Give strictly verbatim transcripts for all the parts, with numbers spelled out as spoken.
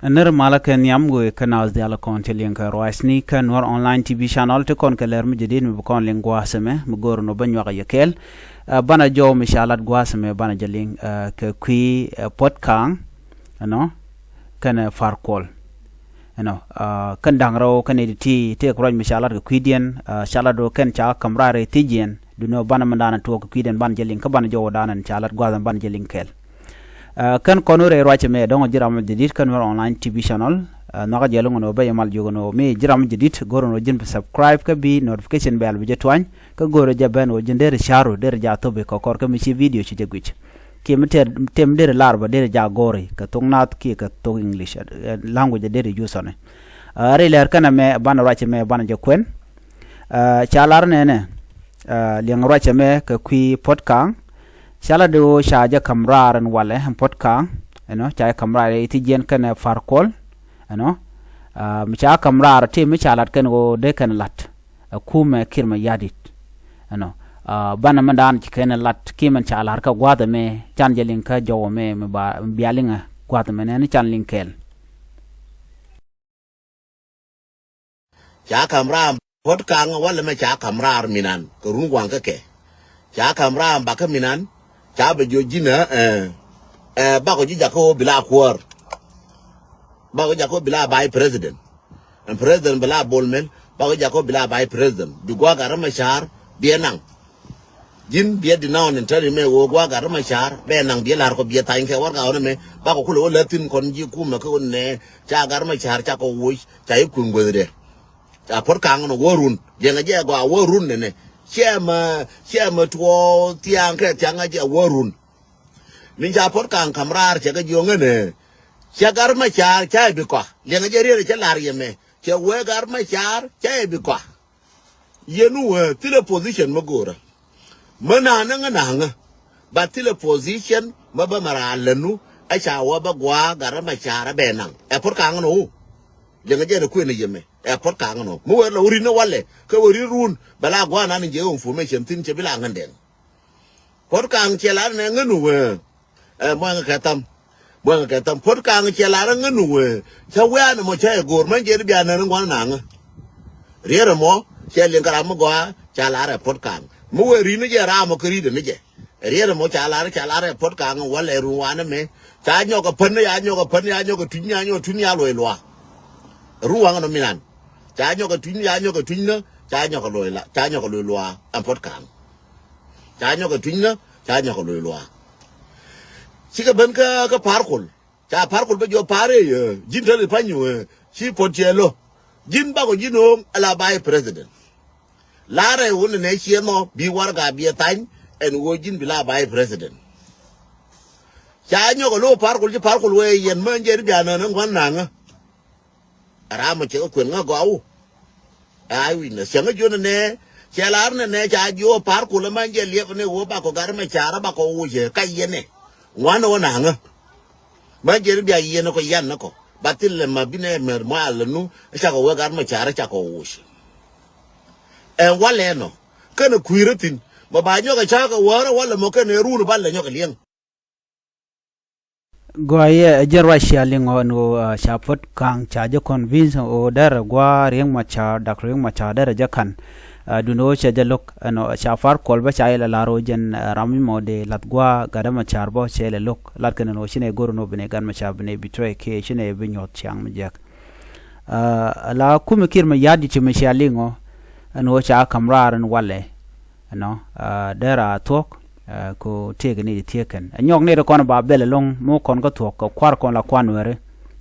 Nir malä kɛ nhiam wëë kä naath diaal kɔn ti liŋ kɛ ruacni kä Nuɔr Online T V Channel ti kɔn kɛ lɛr mi jadid mi bi kɔn liŋ gua̱a̱th ɛmɛ mi go̱o̱r nɔ bä nyuak a yɛ kɛɛl. Ɛ, banɛ jɔw mi ca lat gua̱a̱th ɛmɛ banɛ jɛ liŋ, ɛ, kɛ kui̱, ɛ, Puɔt Kaŋ, ɛnɔ, kɛnɛ Par Kuɔl. Ɛnɔ, ɛ, kɛn da̱ŋ rɛw kɛnɛ ti ti tëëk ruac mi ca lat kɛ kui̱diɛn, ɛ, ca lat wä kɛn ca ka̱m raar rɛy thiec yɛn. Duundɛ banɛ mi da̱a̱n tuɔɔk kɛ kui̱diɛn banɛ jɛ liŋ kä banɛ jɔw wä da̱a̱n ca lat gua̱a̱th ɛmɛ banɛ jɛ liŋ kɛɛl. Ɛ, kɛn kɔn wä rɛy ruac ɛmɛ dɔ̱ŋ ji̱ ram mi jadid kä Nuɔr Online T V Channel. Ɛ, nhɔakä jɛ lo̱ŋ ɛn ɣöö bä yɛ mal jiök ɛn ɣöö mi ji̱ ram mi jadid go̱o̱r ɛn ɣöö ji̱n bi subscribe kä bi notification bell bi jɛ tuany kä go̱o̱r ɛ jɛ ben ɣöö ji̱n deri ca̱ru deri jɛ a thop i̱ kɔkɔr kä mi ci video ci jɛ guic. Kiɛ mi tëë, tëë mi deri lar bä deri jɛ a go̱o̱ri kɛ thok naath kiɛ kɛ thok English, ɛ, language ɛ deri use ɔni. Ɛ, rɛy lɛr kɛn ɛmɛ banɛ ruac ɛmɛ banɛ jɛ kuɛn. Ɛ, ca lar nɛnɛ, ɛ, liɛŋ ruac ɛmɛ kɛ kui̱ Puɔt Kaŋ. Ca lat di ɣöö ca jɛ ka̱m raar ɛn walɛ ɛn Puɔt Kaŋ, ɛnɔ, ca jɛ ka̱m raar rɛy thiec yɛn kɛnɛ Par Kuɔl, ɛnɔ. Ɛ, mi ca ka̱m raar ti mi ca lat kɛn ɣöö dee kɛn lat ɛ kumɛ Kiir Mayardit, ɛnɔ. Ɛ, banɛ mɛn da̱a̱n ci kɛn lat kiɛ mɛn ca lar kä gua̱a̱th ɛmɛ can jɛ liŋ kä jɔw ɛmɛ mi ba, mi bia liŋ ɛ gua̱a̱th ɛmɛ nɛn can liŋ kɛɛl. Ca ka̱m raar Puɔt Kaŋ walɛ mɛ ca ka̱m raar minan kɛ run waŋ kä kɛ. Ca ka̱m raar bakä minan ca bɛ jiök ji̱n ɛ, ɛ, ɛ, bakɔ ji̱ jakä ɣöö bi la kuäär. Bakɔ ji̱ jakä ɣöö bi la vice president. Ɛn president bi la Bol Mel bakɔ ji̱ jakä ɣöö bi la vice president. Bi gua̱a̱k Gat Macar biɛ naŋ. Ji̱n biɛ di naw ni tɛri mɛ ɣöö gua̱a̱k Gat Macar bɛ naŋ biɛ la̱r kɔ biɛ thany kɛ warɛga ɣɔn ɛmɛ bakɔ kulɛ wä lät thi̱n kɔn ji̱ kumɛ kä ɣöö nɛ ca Gat Macar ca kɔ woc ca i̱ kui̱ guäthdɛ. Ca Puɔt Kaŋ nɔ wä run liɛŋɛ jɛ gɔaa wä run nɛnɛ. Ciɛ mɛ, ciɛ mɛ tuɔɔk thiaŋ kɛ thiaŋ a jɛ wä run. Min ca Puɔt Kaŋ ka̱m raar cɛ kɛ jiök ŋänɛ. Cɛ Gat Macar ca i̱ bi kɔa liɛŋɛ jɛ riet cɛ la̱r yɛ mɛ cɛ wee Gat Macar ca i̱ bi kɔa. Yɛn wee thilɛ position mä go̱o̱rä. Mä na̱a̱ŋä ŋä na̱a̱ŋä. Ba thilɛ position mä bä mɛ raar lätnu. Ɛ ca wä bä gua̱a̱ Gat Macar ɛ bɛ naŋ ɛ Puɔt Kaŋ nɔ wu. Liɛŋɛ jɛ ni kuënɛ yɛ mɛ ɛ Puɔt Kaŋ nɔ mi wee lɔ wä ri̱n ni walɛ kä wä ri̱n run bɛ la gua̱a̱ nan jɛ information thi̱n cɛ bi la ŋändɛn. Puɔt Kaŋ cɛ la nɛ ŋän wee. Ɛ muaŋ kɛ tham. Muaŋ kɛ tham Puɔt Kaŋ cɛ la rɛ ŋän wee. Cä wee anɛ mɔ cä yɛ go̱o̱r mɛn jɛ ri bia nɛ ri ŋuan naŋä. Riɛrɛ mɔ cɛ liŋ kɛ ram mi gɔaa ca la rɛ Puɔt Kaŋ mi wee ri̱n ni jɛ ram mɔ kä ri̱dɛ ni jɛ. Riɛrɛ mɔ ca la rɛ ca la rɛ Puɔt Kaŋ walɛ run wanɛ mɛ. Ca nyɔk ɛ pän ni ya nyɔk ɛ pän ni ya nyɔk ɛ tuny ni ya nyɔk ɛ tuny ni ya luɔy luaak. Run waŋ nɔ minan. Ca nyɔk ɛ tuny ni ya nyɔk ɛ tuny ni ca nyɔk ɛ luɔy la ca nyɔk ɛ luɔy luaak ɛn Puɔt Kaŋ. Ca nyɔk ɛ tuny ni ca nyɔk ɛ luɔy luaak. Cikɛ ben kä kä Par Kuɔl. Ca Par Kuɔl bä jiɔ Par i̱ ji̱n te ri pa̱ny wee ci Puɔt cɛ lo̱. Ji̱n bakɔ ji̱n ɣöö ala vice president. La̱rɛ wun nɛ ciɛ nhɔ bi warɛga biɛ thany ɛn ɣöö ji̱n bi la vice president. Ca nyɔk ɛ lo̱ Par Kuɔl ci Par Kuɔl wee yɛn mä jɛ ri bia nään ɛ ŋuan naŋä. Ram mɔ cɛ kɛ kuën ŋä gɔw. Ay wi̱c nɛ cäŋ ɛ jiön nɛ cɛ lar nɛ nɛ ca jiö Par Kuɔl ɛ man jɛ liɛp ni wä bakɔ Gat Macar ɛ bakɔ wucɛ ka yɛn ɛ ŋuan ɛ wä naŋä. Man jɛ ri bia yɛn ɛ kɔ yan ni kɔ ba thil lɛ ma bi nɛ mɛr mual lɛ nu ɛ cakɔ wä Gat Macar ɛ cakɔ wuc. Ɛn walɛ nɔ kɛn ɛ kui̱rä thi̱n ma ba nyɔk ɛ cakɔ wäärä walɛ mɔ kɛn ɛ run ɛ ba lɛ nyɔk ɛ liɛŋ. Gɔaa yɛ ɛ jɛn ruac cia liŋ ɣɔn ɣöö, ah, ca Puɔt Kaŋ ca jɛ convince ɣöö derɛ gua̱a̱ Riek Machar, Dak Riek Machar derɛ jɛ ka̱n. Ah, duundɛ ɣöö cɛ jɛ lo̱k ɛn ɣöö ca Par Kuɔl bä ca ilɛ la̱r ɣöö jɛn, ah, ram mi mɔ dee la̱th gua̱a̱ Gat Machar bä cɛ ilɛ lo̱k. Lat kɛn ɛn ɣöö ci nɛ go̱r ɛn ɣöö bi nɛ Gat Machar bi nɛ betray kiɛ ci nɛ bi nyuɔ̱th ciaŋ mi jiäk. Ah, la kumɛ Kiir Mayardit ci mi cia liŋ ɣöö ɛn ɣöö ca ka̱m raar ɛn walɛ. Ɛnɔ, ah, derɛ a thuɔ̱k, ah, ko tëëk ni di thiëëk kɛn. Ɛ nyɔk ni di kɔn ba bɛl ɛlɔ̱ŋ, mi kɔn kä thuɔ̱k, kɛ kuar kɔn la kuan wɛri.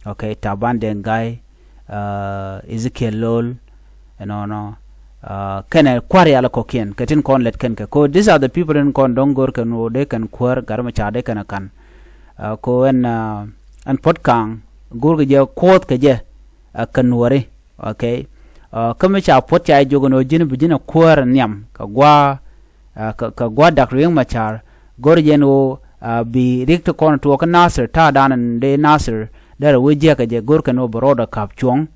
Ok, Taban Deng Gai, ah, Ezekiel Lol, ɛnɔnɔ, ah, kɛnɛ kuar yal kɔkiɛn, kɛ tin kɔn lɛt kɛn kɛ. Ko these are the people in kɔn dɔ̱ŋ go̱r kɛn ɣöö dee kɛn kuäär, Gat Machar dee kɛn ɛ ka̱n. Ah, ko ɛn, ah, ɛn Puɔt Kaŋ, go̱r kɛ jɛ kuɔth kɛ jɛ, ah, kɛ nuɔri. Ok. Ah, kä mi ca Puɔt ca jiök ɛn ɣöö ji̱n bi ji̱n ɛ kuäär nhiam, kɛ gua̱a̱, ah, kɛ, kɛ gua̱a̱ Dak Riek Machar, go̱r jɛ ɛn ɣöö, ah, bi Riek ti kɔn tuɔɔk kä Nasir, ta̱a̱ da̱a̱n ɛn dee Nasir, derɛ wee jiäkä jɛ go̱r kɛn ɣöö bi rɔɔdɛ ka̱p cuɔ̱ŋ,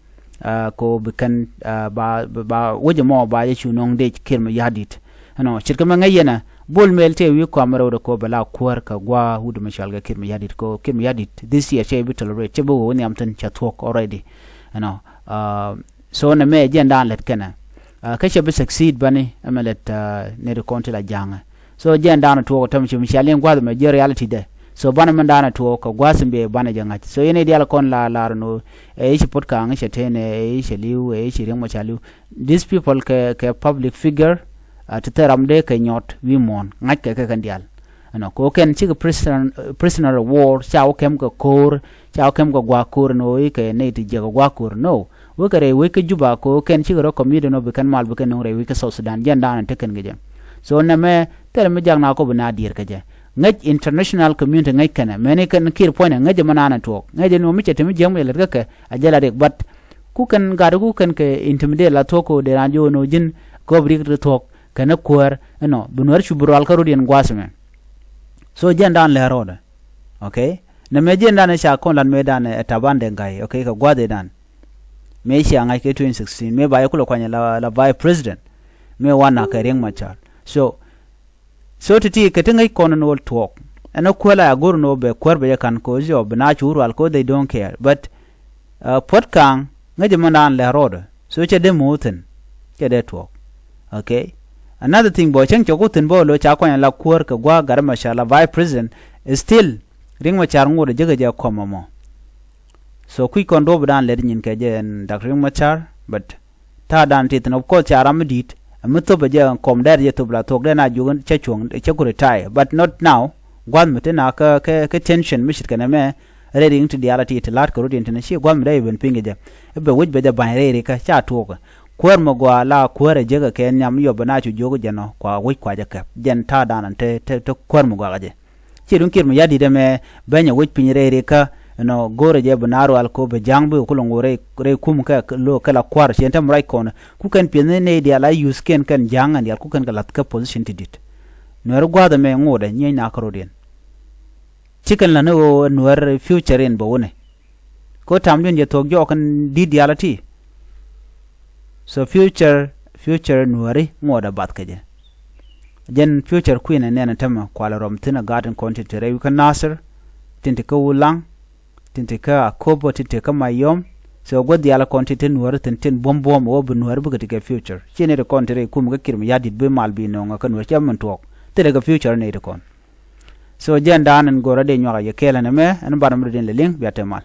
ah, kɛ ɣöö bi kɛn, ah, ba, ba, ba wec ɛmɔ ba jɛ cu nöŋ dec Kiir Mayardit. Ɛnɔ, ce̱tkɛ mɛ ŋäc yɛn ɛ, Bol Mel tëë wi̱i̱ kɔam rɛwdɛ kɔ bɛ la kuäär kɛ gua̱a̱ wut mi cɔal kɛ Kiir Mayardit kɔ, Kiir Mayardit this year cɛ bi tolerate, cɛ bi wä wä nhiam thi̱n, cɛ thuɔ̱k already. You know, uh, so nɛ mɛ jiɛn daan lät kɛnɛ. Uh, kä cɛ bi succeed bani ɛmɛ lät, uh, nɛy ti kɔn ti la ja̱a̱ŋɛ. So jiɛn daan tuɔɔk tɛm ci mi cɔal in gua̱a̱th mɛ jiɛ reality dɛ. So banɛ mɛn daan tuɔɔk kɛ gua̱a̱th in bɛ banɛ jɛ ŋa̱c. So yɛn i̱ diaal kɔn la lar ni ɣöö ɛ i̱ ci Puɔt Kaŋ i̱ cɛ tënɛ, ɛ i̱ cɛ li̱w, ɛ i̱ ci Riek Machar li̱w. These people kɛ, kɛ public figure, uh, ti thil ram dee kɛ nyɔt wi̱i̱ muɔ̱ɔ̱n ŋa̱ckɛ kɛ kɛn diaal. Ɛnɔ kɛ ɣöö kɛn cikɛ prisoner, prisoner of war, ca wä kɛm kɛ ko̱o̱r, ca wä kɛm kɛ gua̱a̱k ko̱o̱r ɛn ɣöö i̱ kɛ nɛy ti jiäk ɛ gua̱a̱k ko̱o̱r. No, wekɛ rɛy wec kä Juba kɛ ɣöö kɛn cikɛ rɔ commit ɛn ɣöö bi kɛn mal bi kɛn nöŋ rɛy wec kä South Sudan, jiɛn daan ɛn te kɛn kɛ jɛ. So nɛmɛ thilɛ mi jak na kɔ bi na diɛɛr kɛ jɛ. Ŋäc international community ŋäc kɛnɛ, mɛni kɛn Kiir puɔ̱nydɛ ŋäc ɛmɛ naan ɛ tuɔɔk. Ŋäc ɛn ɣöö mi cɛ te mi jiäk mi cɛ lät kä kɛ, a jɛ la riɛk, but ku kɛn gat ku kɛn kɛ intimidate la thuɔ̱k kɛ ɣöö dee raan jiök ɛn ɣöö ji̱n kɔp riɛk ti thuɔ̱k kɛnɛ kuäär ɛnɔ, bi Nuäär cu bi rual kä rut yɛn gua̱a̱th ɛmɛ. So jiɛn daan lɛr rɔɔdɛ. Okay? Nɛmɛ jiɛn daan ɛ ca kɔn lat mëë daan ɛ Taban Deng Gai, okay, kɛ gua̱a̱th ëë daan. Mëë cia ŋa̱c kɛ twenty sixteen, mëë ba yɛ kulɛ kuany la, la vice president. Mëë wan nak kɛ Riek Machar. So, so ti̱ti̱ kɛ ti ŋäc kɔn ɛn ɣöö tuɔɔk. Ɛn ɣöö kuäär la ya go̱r ɛn ɣöö bɛ kuäär bɛ jɛ ka̱n ko̱ ziɔ bi na cu rual ko̱, they don't care. But, uh, Puɔt Kaŋ ŋäc ɛmɛ naan lɛr rɔɔdɛ. So cɛ dee mo̱o̱ thi̱n. Cɛ dee tuɔɔk. Okay? Another thing bä cäŋ cɛ ku thi̱n bä lo̱ ca kuany la kuäär kɛ gua̱a̱k gat Machar la vice president. Still, Riek Machar ŋot ɛ jekɛ jɛ kɔm ɛmɔ. So kui̱c kɔn duɔ̱ɔ̱p daan lɛt nyin kɛ jɛ ɛn Doctor Riek Machar, but ta̱a̱ daan ti thi̱n, of course, ca ram mi di̱i̱t, ɛ mi thop ɛ jɛ kɔm dɛr jɛ thop la thuɔ̱k dɛn a juɔk cä cuɔ̱ŋ, cä ku retire, but not now. Gua̱th mi ti na kä, kä, kä tension mi ce̱tkɛ nɛmɛ, rɛy ri̱ŋ ti diaal a ti ti la̱t kɛ rut in ti ni ci gua̱th mi dee ben pi̱ny kɛ jɛ. Ɛ bɛ wec bɛ jɛ ba̱ny rɛy rikä, ca tuɔɔk. Kuäär mi gɔaa la kuäär ɛ jekɛ kɛ nhiam yɔp bɛ na cu juɔk jɛ nɔ, kua wec kua jɛ kɛp. Jɛn ta̱a̱ daan te, te, te kuäär mi gɔaa kɛ jɛ. Ci duŋ Kiir Mayardit ɛmɛ beny a wec piny rɛy rikä, ɛnɔ go̱o̱rɛ jɛ bi na rual ko bɛ ja̱a̱ŋ bi kulɛ ŋo̱o̱r rɛy, rɛy kum kɛ lo kɛ la kua̱r ci ɛn tɛm ruac kɔn. Ku kɛn piɛth ni nɛy diaal a use kɛn kɛn ja̱a̱ŋ ɛn diaal ku kɛn kɛ la̱th kä position ti di̱t. Nuɛr gua̱a̱th ɛmɛ ŋo̱o̱dɛ nyieny na kä rot yɛn. Ci kɛn la̱t ni ɣöö Nuɛr future in bɛ wunɛ. Ko tam duin jɛ thuɔ̱k jɔɔk kɛn di̱t diaal a ti. So future, future Nuääri ŋuɔ̱t a bath kɛ jɛ. Jɛn future kui̱n ɛ nɛn ɛ tämɛ kualɛ rɔm thi̱n ɛ gaat in kɔn ti te rɛy wi̱i̱ kä Nasir, tin te kä Wulaŋ, tin te kä Akobo, tin te kä Mayom. So guäth diaal ɛ kɔn ti te Nuääri thi̱n tin buɔ̱m buɔ̱m ɛ wä bi Nuääri bikɛ ti kɛ future. Ci nɛy ti kɔn ti rɛy kum kä Kiir Mayardit bi mal bi nöŋ ɛ kä Nuääri cɛ min tuɔɔk. Thilɛ kɛ future nɛy ti kɔn. So jɛn daan ɛn go̱rä dee nyuak a yɛ kɛɛl ɛn ɛmɛ, ɛn banɛ mi dee din lɛ liŋ, bia te mal.